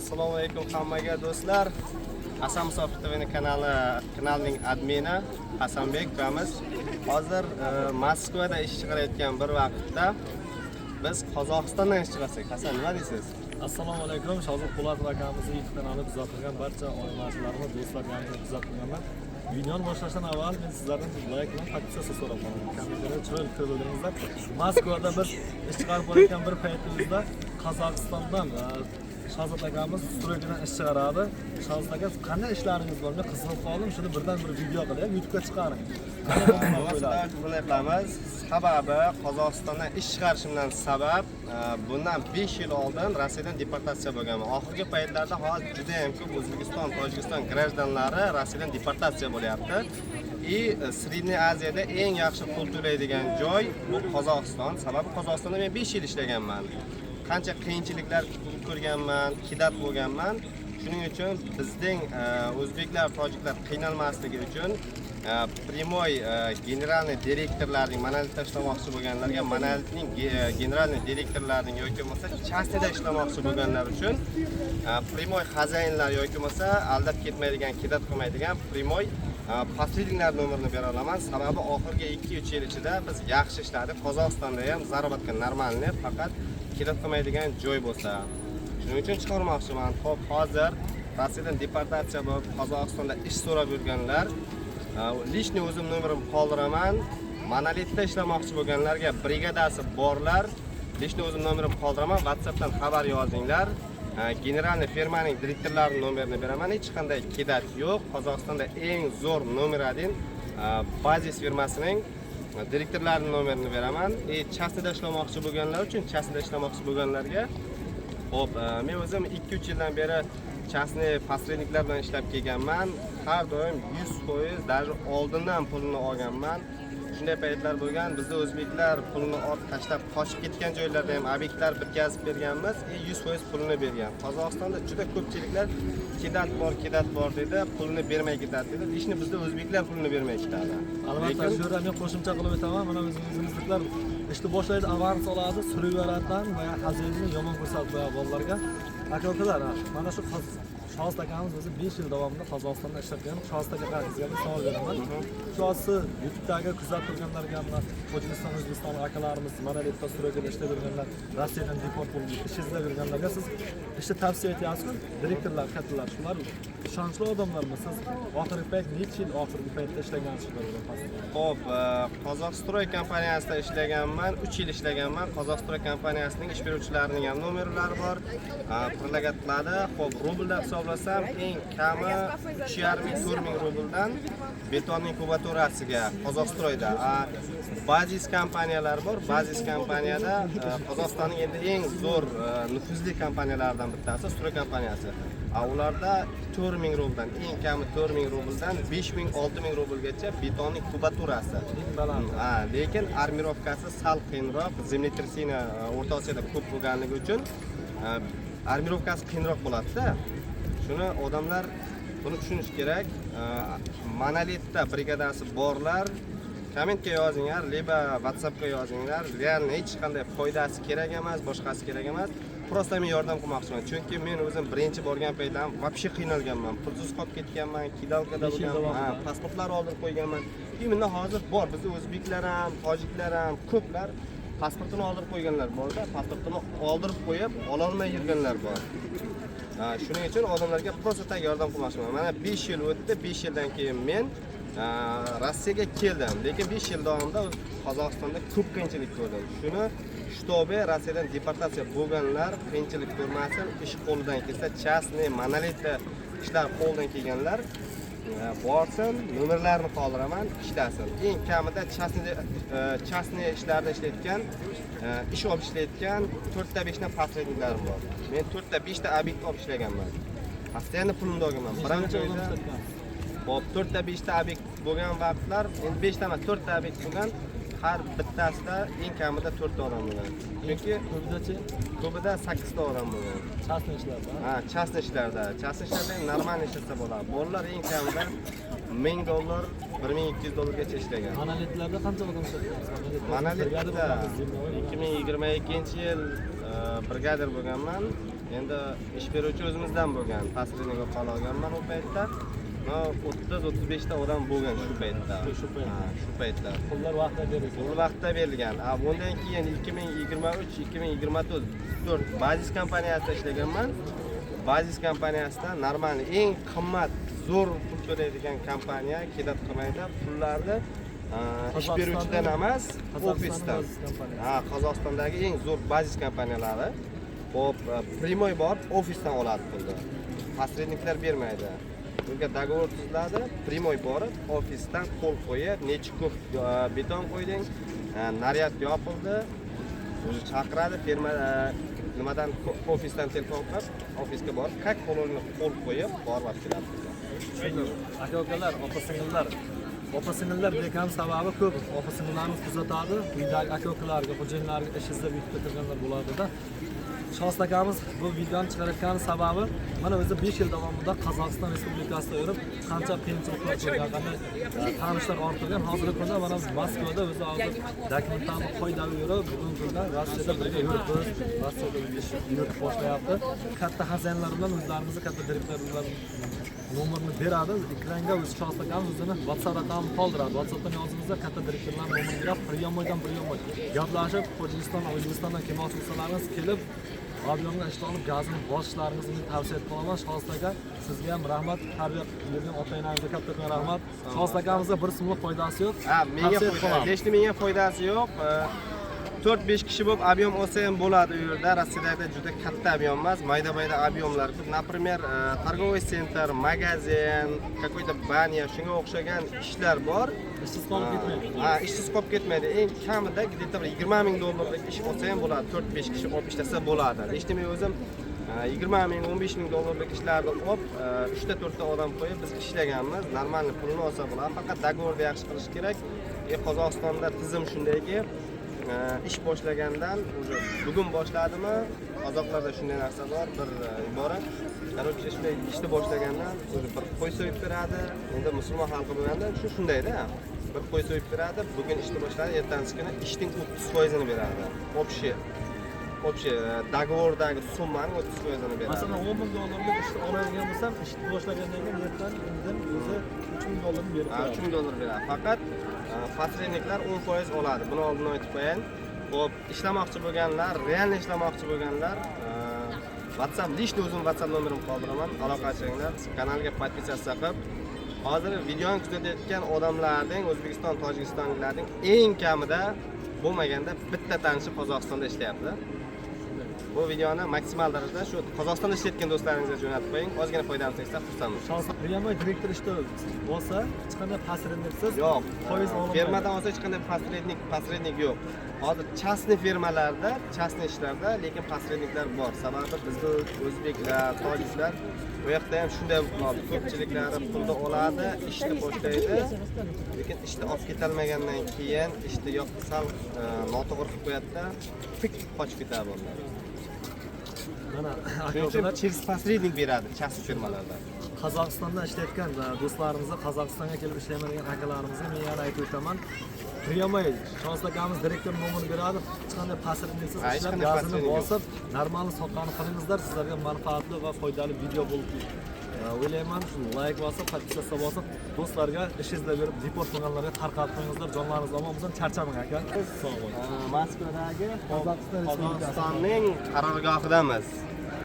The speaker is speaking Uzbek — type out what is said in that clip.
Assalomu alaykum hammaga, do'stlar. Hasan Musofir TV kanali, kanalning admini Hasanbek ukamiz. Hozir Moskvada ish chiqarayotgan bir vaqtda biz Qozog'istondan ish chiqarsak. Hasan, nima deysiz? Assalomu alaykum. Shahzod Po'latov akamizni YouTube kanalini kuzatgan barcha obunachilarimiz, do'stlarimizni kuzatganlar. Videoni boshlashdan avval men sizlardan layk bilan подписаться so'rab qolaman. Kommentariyada chiroyli fikr bildiringizlar. Moskvada biz ish chiqarib borayotgan bir paytimizda Qozog'istondan Shahzod akamiz стройка dan ish chiqaradi. Shahzod aka, qanday ishlaringiz bor? Men qiziqib qoldim. Shuni birdan bir video qilib YouTube'ga chiqaring. Bunday bunday qilamiz. Sababi, Qozog'istondan ish chiqarishimdan sabab, bundan 5 yil oldin Rossiyadan deportatsiya bo'lganman. Oxirgi paytlarda hozir juda ham ko'p O'zbekiston, Tojikiston граждан lari Rossiyadan deportatsiya bo'lyapti. И Средний Aziyada eng yaxshi pul to'laydigan joy bu Qozog'iston. Sababi, Qozog'istonda men 5 yil ishlaganman. Qancha qiyinchiliklar ko'rganman, кидать bo'lganman. Shuning uchun bizning o'zbeklar, tojiklar qiynalmasligi uchun прямой генеральный direktorlarning, Monolitda ishlamoqchi bo'lganlarga, Monolitning генеральный direktorlarining yoki bo'lmasa частный da ishlamoqchi bo'lganlar uchun прямой хозяин lar yoki bo'lmasa aldab ketmaydigan, кидать qilmaydigan прямой посредник lar nomerini bera olaman. Sababi, oxirgi 2-3 yil ichida biz yaxshi ishladik. Qozog'istonda ham заработка нормальный, faqat кидать qilmaydigan joy bo'lsa. Shuning uchun chiqarmoqchiman. Xo'p, hozir Rossiyadan deportatsiya bo'lib, Qozog'istonda ish so'rab yurganlar, личный o'zim nomerimni qoldiraman. Monolitda ishlamoqchi bo'lganlarga, brigadasi borlar, личный o'zim nomerimni qoldiraman. WhatsAppdan xabar yozinglar. Генеральный firmaning direktorlarining nomerini beraman. Hech qanday кидать yo'q. Qozog'istonda eng zo'r номер 1 Bazis firmasining direktorlarining nomerini beraman. И частный da ishlamoqchi bo'lganlar uchun, частный da ishlamoqchi bo'lganlarga. Xo'p, men o'zim 2-3 yildan beri частный посредник lar bilan ishlab kelganman. Har doim 100%, даже oldindan pulini olganman. Shunday paytlar bo'lgan, bizda o'zbeklar pulini olib tashlab qochib ketgan joylarda ham obyektlar bitkazib berganmiz, и 100% pulini bergan. Qozog'istonda juda ko'pchiliklar кидать bor, кидать bor dedi, pulini bermay ketadi dedi. Лично bizda o'zbeklar pulini bermay ketadi. Albatta, shu yerda men qo'shimcha qilib o'taman. Mana o'zimizniklar ishni boshlaydi, avans oladi, surib yuboradidan va хозяин ni yomon ko'rsatib qo'yadi bolalarga. Aka ukalar, mana shu Shahzod akamiz o'zi 5 yil davomida Qozog'istonda ishlab kelgan. Shahzod aka, sizga bir savol beraman. Shu hozir YouTube'dagi kuzatib turganlarga, mana Tojikiston, O'zbekiston akalarimiz, Monolitda, стройка da ishlab yurganlar, Rossiyadan deport bo'lib ish izlab yurganlarga siz ishni tavsiya etyapsiz. Direktorlar, kattalar, shular ishonchli odamlarmi? Siz oxirgi payt necha yil, oxirgi paytda ishlagansiz shular bilan pastda? Xo'p, Qozoqstroy kompaniyasida ishlaganman, 3 yil ishlaganman. Qozoqstroy kompaniyasining ish beruvchilarining ham nomerlari bor. Предлагать qiladi. Xo'p, rublda hisoblasam, eng kami 3,5 ming, 4 ming rubldan betonning kubaturasiga Qozoqstroyda. Bazis kompaniyalari bor. Bazis kompaniyada Qozog'istonning endi eng zo'r nufuzli kompaniyalaridan bittasi, stroy kompaniyasi. Ularda 4 ming rubldan, eng kami 4 ming rubldan 5 ming, 6 ming rublgacha betonning kubaturasi. Eng baland. Ha, lekin армировка si sal qiyinroq, землетрясение O'rta Osiyoda ko'p bo'lganligi uchun армировка si qiyinroq bo'ladi-da. Shuni odamlar buni tushunish kerak. Monolitda brigadasi borlar, kommentga yozinglar, либо WhatsAppga yozinglar. Реально hech qanday foydasi kerak emas, boshqasi kerak emas. Просто men yordam qilmoqchiman. Chunki men o'zim birinchi borgan paytda вообще qiynalganman. Pulsiz qolib ketganman, кидалка da 5 yil bo'lganman, ha, davomida. Pasportlar oldirib qo'yganman. Именно hozir bor, bizda o'zbeklar ham, tojiklar ham ko'plar pasportini oldirib qo'yganlar borda, pasportini oldirib qo'yib, ololmay yurganlar bor. Ha, shuning uchun odamlarga просто так yordam qilmoqchiman. Mana 5 yil o'tdi, 5 yildan keyin men Rossiyaga keldim. Lekin 5 yil davomida Qozog'istonda ko'p qiyinchilik ko'rdim. Shuni чтобы Rossiyadan deportatsiya bo'lganlar qiyinchilik ko'rmasin, ish qo'lidan kelsa, частный Monolitda ishlar qo'ldan kelganlar borsin, nomerlarini qoldiraman, ishlasin. Eng kamida частный ishlarda ishlayotgan, ish olib ishlayotgan 4 ta 5 ta посредник larim bor. Men 4 ta 5 ta obyekt olib ishlaganman. Постоянно pulimni olganman. Birinchi Necha odam joyda ishlatgansiz? Hop, 4 ta 5 ta obyekt bo'lgan vaqtlar, endi 5 ta emas, 4 ta obyekt bo'lgan, har bittasida eng kamida 4 ta odam bo'lgan. Chunki Ko'pidachi? Ko'pida 8 ta odam bo'lgan. Частный ishlarda. Ha, частный ishlarda. Частный ishlarda ham normal ishlasa bo'ladi. Bolalar eng kamida 1000 dollar, 1200 dollargacha ishlagan. Monolitlarda qancha odam ishlatgansiz? Monolitda Brigadir bo'lgansiz, 2022-yil brigadir bo'lganman. Endi ish beruvchi o'zimizdan bo'lgan, посредник orqali olganman u paytda. Но 30-35 ta odam bo'lgan shu paytda. Shu paytda. Ha, shu paytda. Pullar vaqtida berilgan. Pul vaqtida berilgan. A bundan keyin 2023-2024 Bazis kompaniyasida ishlaganman. Bazis kompaniyasida normal eng qimmat, zo'r pul to'laydigan kompaniya kedat qilmaydi. Pullarni ish beruvchidan emas, ofisdan. Bazis kompaniyasi. Ha, Qozog'istondagi eng zo'r bazis kompaniyalari. Xo'p, прямой borib ofisdan oladi pulni. Посредник lar bermaydi. Unga договор tuziladi, прямой borib ofisdan qo'l qo'yib, necha kub beton qo'yding, naryad yopildi. O'zi chaqiradi, firma nimadan ofisdan telefon qilib, ofisga borib, как положено qo'l qo'yib, borib olib keladi. Tushundim. Aka ukalar, opa singillar. Opa singillar degan sababi ko'p. Opa singillarimiz kuzatadi. Uydagi aka ukalarga, xo'jayinlarga ish izlab yutib turganlar bo'ladida. Shost akamiz bu videoni chiqarayotgani sababi mana o'zi 5 yil davomida Qozog'iston Respublikasida yurib qancha qiyinchiliklar ko'rgan, qanday tanishlar orttirgan. Hozirgi kunda mana Moskvada o'zi hozir dokumentlarni qoidali yurib, bugungi kunda Rossiyada birga yuribmiz. Rossiyada ish yuritib boshlayapti. Katta xazinlar bilan o'zlarimizni katta direktorlar bilan nomerini beradi. Ekranga o'zi Shost akamiz o'zini WhatsApp raqamini qoldiradi. WhatsAppdan yozingizda katta direktorlar nomerini berib, прямой dan прямой gaplashib, Tojikiston, O'zbekistondan kelmoqchi bo'lsalaringiz kelib объём ga ishni olib gazini bosishlaringizni men tavsiya qilaman. Shost aka, sizga ham rahmat. Tarbiya bergan ota-onangizga kattakon rahmat. Shost akamizga bir so'mlik foydasi yo'q. Ha, menga Tavsiya foyda, qilaman. Лично menga foydasi yo'q. 4-5 kishi bo'lib объём olsa ham bo'ladi u yerda. Rossiyada juda katta объём emas, mayda-mayda объём lar ko'p. Например, торговый центр, magazin, какой-то баня, shunga o'xshagan ishlar bor. Ishsiz qolib ketmaydi. Ha, ishsiz qolib ketmaydi. Eng kamida где-то bir 20 ming dollarlik ish olsa ham bo'ladi. 4-5 kishi olib ishlasa bo'ladi. Лично men o'zim 20 ming, 15 ming dollarlik ishlarni olib, 3 ta 4 ta odam qo'yib biz ishlaganmiz. Нормальный pulini olsa bo'ladi. Faqat договор ni yaxshi qilish kerak. Qozog'istonda tizim shundayki, ish boshlagandan уже bugun boshladimi, qozoqlarda shunday narsa bor, bir ibora. Короче, shunday ishni boshlagandan уже bir qo'y so'yib beradi. Endi musulmon xalqi bo'lganda shu shundayda. Bir qo'y so'yib beradi, bugun ishni boshladi, ertasi kuni ishning 30%ini beradi. Общий договор dagi summaning 30%ini beradi. Masalan, 10 ming dollarlik ishni oladigan bo'lsam, ishni boshlagandan keyin ertan indin o'zi 3 ming dollarni berib Ha, qo'yadi. 3 ming dollar beradi. Faqat посредник lar 10% oladi. Buni oldin aytib qo'yayin. Xo'p, ishlamoqchi bo'lganlar, реально ishlamoqchi bo'lganlar, WhatsApp, лично o'zim WhatsApp nomerimni qoldiraman. Aloqa qilinglar, kanalga подписаться qilib, hozir videoni kuzatayotgan odamlarning, O'zbekiston, Tojikistonliklarning eng kamida bo'lmaganda bitta tanishi Qozog'istonda ishlayapti. Bu videoni maksimal darajada shu Qozog'istonda ishlayotgan do'stlaringizga jo'natib qo'ying. Ozgina foydamiz tegsa xursandmiz. Shost прямой direktor ishda bo'lsa, hech qanday посредник siz Yo'q, foiz olinmaydi. Firmadan olsa hech qanday посредник yo'q. Hozir частный firmalarda, частный ishlarda lekin посредник lar bor. Sababi bizni o'zbeklar, tojiklar bu yoqda ham shunday bo'lib qoldi. Ko'pchiliklari pulni oladi, ishni boshlaydi. Lekin ishni olib ketolmagandan keyin ishni yo'q sal noto'g'ri qilib qo'yadi-da, pik qochib ketadi bundan. Mana Shuning uchun aka-ukalar, через посредник beradi частный firmalarda. Qozog'istonda ishlayotgan do'stlarimizga, Qozog'istonga kelib ishlayman degan akalarimizga men yana aytib o'taman. Прямой Shost akamiz direktor nomerini beradi. Hech qanday посредник siz Ha, hech ishlab, qanday gazini посредник yo'q. bosib, normal soqqani qilingizlar, sizlarga manfaatli va foydali video bo'lib o'ylayman. Shu layk bosib, подписаться bosib, do'stlarga ish izlab berib, deport qilganlarga tarqatib qo'yingizlar. Jonlaringiz omon bo'lsin, charchamang aka. Sog' bo'ling. Moskvadagi Qozog'iston Respublikasi. Qozog'istonning qarorgohidamiz.